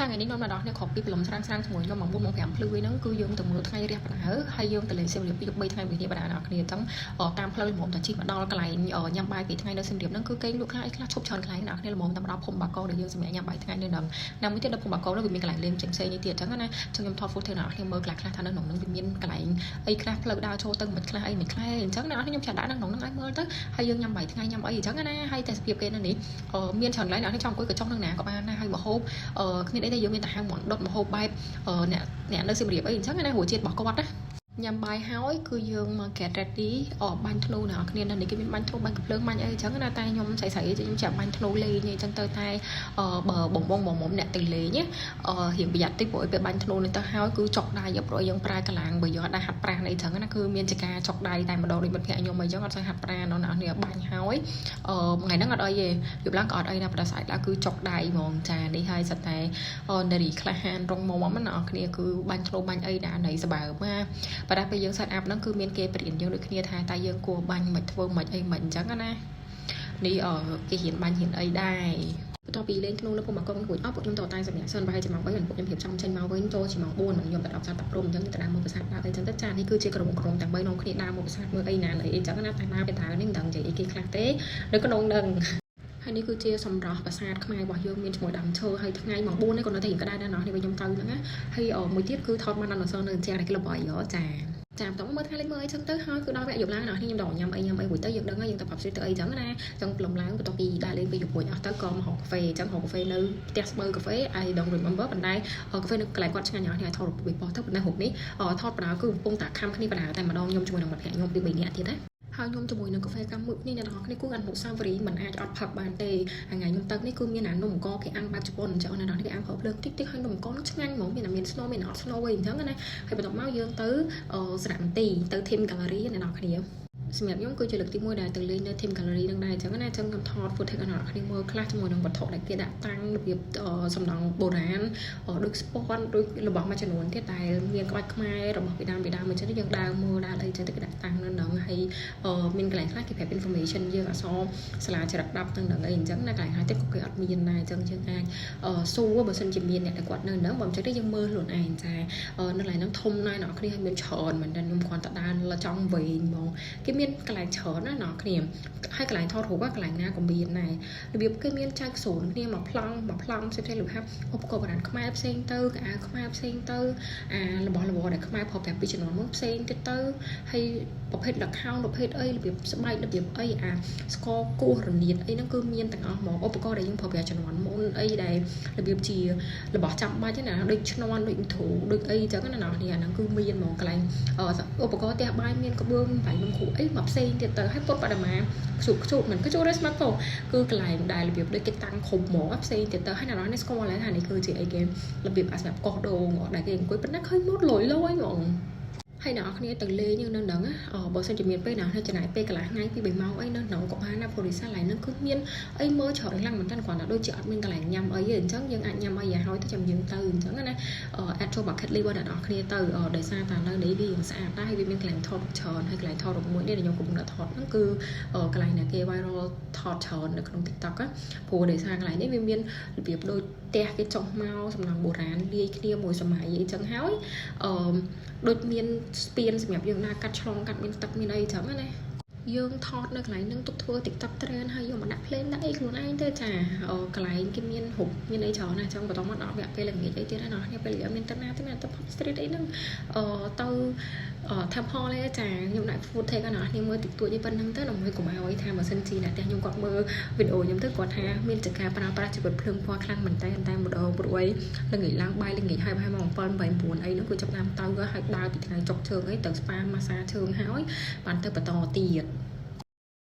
ចាថ្ងៃនេះខ្ញុំមកដល់គ្នាគ្រប់ពីព្រលឹមស្រាងស្រាងជាមួយខ្ញុំម៉ោង4ម៉ោង5ភ្លឺហ្នឹងគឺយើងទៅមើលថ្ងៃរះបណ្ដើហើយយើងទៅលេងសៀមរាបពី3ថ្ងៃមួយគ្នាបណ្ដើអ្នកគ្នាអញ្ចឹងតាមផ្លូវល្មមតែជិះមកដល់កន្លែងញ៉ាំបាយពីថ្ងៃនៅសៀមរាបហ្នឹងគឺគេលក់ខ្លះអីខ្លះឈប់ច្រើនកន្លែងអ្នកគ្នាល្មមតែមកដល់ភូមិបាកងដែលយើងសម្រាប់ញ៉ាំបាយថ្ងៃនៅហ្នឹងណាមួយទៀតដល់ភូមិបាកងនោះវាមានកន្លែងលេងផ្សេងៗនេះទៀតអញ្ចឹងណាចឹងខ្ញុំថត footage អ្នកគ្នាមើលខ្លះខ្លះថានៅក្នុងហ្នឹងវាមានកន្លែងអីខ្លះផ្លូវដើរចូលទៅមិនខ្លះអីមិនខ្លះអញ្ចឹងអ្នកខ្ញុំចាក់ដាក់នៅក្នុងហ្នឹងឲ្យមើលទៅហើយយើងញ៉ាំបាយថ្ងៃញ៉ាំអីអញ្ចឹងណាហើយតែសភាពគេនៅនេះមានច្រើនកន្លែងអ្នកគ្នាចង់អង្គុយកញ្ចុះនឹងណាក៏បានដែរហើយម្ហូប គ្មានអីទេយើងមានតែហៅមាន់ដុតម្ហូបបែបអ្នកអ្នកនៅសៀមរាបអីអញ្ចឹងណារសជាតិរបស់គាត់ណាញ៉ាំបាយហើយគឺយើងមក get ready អបាញ់ធ្នូអ្នកគ្នានៅនេះគេមានបាញ់ធ្នូបាញ់កំភ្លើងបាញ់អីអញ្ចឹងណាតែខ្ញុំស្រីស្រីខ្ញុំចាប់បាញ់ធ្នូលេងអីចឹងទៅតែបើបងបងបងមុំអ្នកទៅលេងណារៀងប្រយ័ត្នតិចព្រោះពេលបាញ់ធ្នូនេះទៅហើយគឺចុកដៃព្រោះយើងប្រើកម្លាំងបើយើងអត់ដែរហាត់ប្រាណអីចឹងណាគឺមានចការចុកដៃតែម្ដងដូចមិត្តភក្តិខ្ញុំអីចឹងអត់សូវហាត់ប្រាណអ្នកគ្នាបាញ់ហើយអឺថ្ងៃហ្នឹងអត់អីទេយប់ឡើងក៏អត់អីដែរប៉ុន្តែស្អែកឡើងគឺចុកដៃហ្មងចានេះហើយសិតតែនារីខ្លះហានរងមុំណាអ្នកគ្នាគឺបាញ់ធ្នូបាញ់អីដែរណៃសបើមកប៉ុន្តែពេលយើង set up ហ្នឹងគឺមានគេបរៀនយើងដូចគ្នាថាតើយើងគួរបាញ់មិនធ្វើមិនអីមិនអញ្ចឹងណានេះអគេរៀនបាញ់រៀនអីដែរបន្ទាប់ពីលេងធ្នូនៅភូមិបាគងរួចអស់ពួកខ្ញុំទៅតែសម្រាប់សិនប្រហែលជាម៉ោង3ពួកខ្ញុំរៀបចំចេញមកវិញចូលជាម៉ោង4ខ្ញុំទៅដល់ផ្សារតាព្រំអញ្ចឹងទៅដើរមើលប្រាសាទដើរអីអញ្ចឹងទៅចានេះគឺជាក្រុមក្រុមទាំង3នាំគ្នាដើរមើលប្រាសាទមើលអីណាអីអញ្ចឹងណាតែដើរទៅដើរនេះមិនដឹងនិយាយអីគេខ្លះទេនៅក្នុងនឹងហើយនេះគឺជាសម្រស់ប្រាសាទខ្មែររបស់យើងមានជាមួយដើមឈើហើយថ្ងៃម៉ោង4នេះក៏នៅតែរៀងក្តៅដែរណោះនេះវិញខ្ញុំទៅហ្នឹងណាហើយមួយទៀតគឺថតបានដល់នៅនៅជាងនេះគេល្បីហ៎ចាចាំបន្តមើលថ្ងៃលេខមើលអីចឹងទៅហើយគឺដល់វគ្គយប់ឡើងណោះនេះខ្ញុំដល់ញ៉ាំអីញ៉ាំអីរួចទៅយើងដឹងហើយយើងទៅ pub street ទៅអីចឹងណាចឹងព្រលឹមឡើងបន្ទាប់ពីដើរលេងពីយប់រួចអស់ទៅក៏មកហូបកាហ្វេចឹងហូបកាហ្វេនៅផ្ទះស្បូវកាហ្វេ I don't remember ប៉ុន្តែកាហ្វេនៅកន្លែងគាត់ឆ្ងាញ់ណោះនេះឲ្យថតរូបពីប៉ុស្តិ៍ទៅប៉ុន្តែរូបនេះថតបណ្ដើគឺកំពុងតែខំគ្នាបណ្ដើតែម្ដងខ្ញុំជាមួយនឹងមិត្តភក្តិខ្ញុំពី3នាក់ទៀតណាហើយខ្ញុំជាមួយនឹងកាហ្វេកាំមួយនេះអ្នកទាំងអស់គ្នាគូអនុស្សាវរីយ៍មិនអាចអត់ផឹកបានទេថ្ងៃខ្ញុំទៅនេះគឺមានអានំអង្គគេអាំងបែបជប៉ុនអញ្ចឹងអ្នកទាំងអស់គ្នាគេអាំងប្រើភ្លើងតិចតិចហើយនំអង្គនោះឆ្ងាញ់ហ្មងមានតែមាន snow មានអត់ snow អីអញ្ចឹងណាហើយបន្ទាប់មកយើងទៅសារមន្ទីរទៅ Team Gallery អ្នកទាំងអស់គ្នាសម្រាប់ខ្ញុំគឺជាលើកទី1ដែលទៅលេងនៅ Team Gallery នឹងដែរអញ្ចឹងណាអញ្ចឹងខ្ញុំថត footage ឲ្យអ្នកគ្នាមើលខ្លះជាមួយនឹងវត្ថុដែលគេដាក់តាំងរបៀបសំណង់បុរាណដូចស្ពាន់ដូចរបស់មួយចំនួនទៀតដែលមានក្បាច់ខ្មែររបស់ពីដើមពីដើមអញ្ចឹងយើងដើរមើលដើរអីអញ្ចឹងទៅគេដាក់តាំងនៅហ្នឹងហើយមានកន្លែងខ្លះគេប្រាប់ information យើងអក្សរសាលាចរិត10ទាំងហ្នឹងអីអញ្ចឹងណាកន្លែងខ្លះទៀតក៏គេអត់មានដែរអញ្ចឹងយើងអាចសួរបើសិនជាមានអ្នកដែលគាត់នៅហ្នឹងបើមិនចឹងទេយើងមើលខ្លួនឯងចានៅកន្លែងហ្នឹងធំណាស់អ្នកគ្នាហើយមានច្រើនមែនតើខ្ញុំគ្រាន់តែដើរចង់វែងហ្មងគេមានកន្លែងច្រើនណាអ្នកគ្នាហើយកន្លែងថតរូបកន្លែងណាក៏មានដែររបៀបគេមានចែកសូនគ្នាមកប្លង់មកប្លង់ផ្សេងៗរបៀបថាឧបករណ៍បុរាណខ្មែរផ្សេងទៅកៅអៅខ្មែរផ្សេងទៅអារបស់របរដែលខ្មែរប្រើប្រាស់ពីជំនាន់មុនផ្សេងទៀតទៅហើយប្រភេទល្ខោនប្រភេទអីរបៀបស្បែករបៀបអីអាស្ករគោះរនាតអីហ្នឹងគឺមានទាំងអស់ហ្មងឧបករណ៍ដែលយើងប្រើប្រាស់ជំនាន់មុនអីដែលរបៀបជារបស់ចាំបាច់ណាដូចឈ្នាន់ដូចទ្រូដូចអីចឹងណាអ្នកនេះអាហ្នឹងគឺមានហ្មងកន្លែងឧបករណ៍ផ្ទះបាយមានក្បឿងបាយនំគ្រូអីមកផ្សេងទៀតទៅហើយពុតបដមាខ្ជុកខ្ជុកមិនខ្ជុកទេ smartphone គឺកន្លែងដែលរបៀបដូចគេតាំងគ្រប់ហ្មងផ្សេងទៀតទៅហើយអ្នកនរនេះស្គាល់ហើយថានេះគឺជាអីគេរបៀបអាសម្រាប់កោះដូងដែលគេអង្គុយប៉ុន្តែឃើញម៉ូតលយលយហ្មងហើយអ្នកនរគ្នាទៅលេងយើងនៅហ្នឹងបើសិនជាមានពេលណាចំណាយពេលកន្លះថ្ងៃពី3ម៉ោងអីនៅក្នុងក៏បានដែរព្រោះរិសាឡៃហ្នឹងគឺមានអីមើលច្រើនខ្លាំងមែនតើគ្រាន់តែដូចជាអត់មានកន្លែងញ៉ាំអីទេអញ្ចឹងយើងអាចញ៉ាំអីឲ្យហើយទៅចាំយើងទៅអញ្ចឹងណាអាចចូល bucket list របស់អ្នកនរគ្នាទៅដោយសារតែនៅនេះវារៀងស្អាតដែរហើយវាមានកន្លែងថតច្រើនហើយកន្លែងថតរូបមួយនេះដែលខ្ញុំកំពុងតែថតហ្នឹងគឺកន្លែងដែលគេ viral ថតច្រើននៅក្នុង TikTok ណាព្រោះដោយសារកន្លែងនេះវាមានរបៀបដូចផ្ទះគេចុះមកសំណង់បុរាណលាយគ្នាមួយសម័យអីចឹងហើយអឺដូចមានស្ពានសម្រាប់យើងដើរកាត់ឆ្លងកាត់មានទឹកមានអីចឹងណាយើងថតនៅកន្លែងហ្នឹងទុកធ្វើ TikTok trend ហើយយកមកដាក់ភ្លេងដាក់អីខ្លួនឯងទៅចាកន្លែងគេមានរូបមានអីច្រើនណាស់ចឹងបន្តមកដល់វគ្គពេលល្ងាចអីទៀតណាអ្នកពេលល្ងាចមានទៅណាទៅមានទៅ pub street អីហ្នឹងអឺទៅ temple ឯចាខ្ញុំដាក់ footage ឲ្យអ្នកគ្នាមើលតិចតួចអីប៉ុណ្្នឹងទៅដើម្បីកុំឲ្យថាបើសិនជាអ្នកផ្ទះខ្ញុំគាត់មើលវីដេអូខ្ញុំទៅគាត់ថាមានចការប្រើប្រាស់ជីវិតភ្លើងពណ៌ខ្លាំងមែនតើតែម្ដងព្រោះអីល្ងាចឡើងបាយល្ងាចហើយប្រហែលម៉ោង7 8 9អីហ្នឹងគឺចាប់តាមទៅហើយដើរពីថ្ងៃចុកជើងអីទៅស្ប៉ាម៉ាសាជើងហើយបានទៅបន្តទៀត។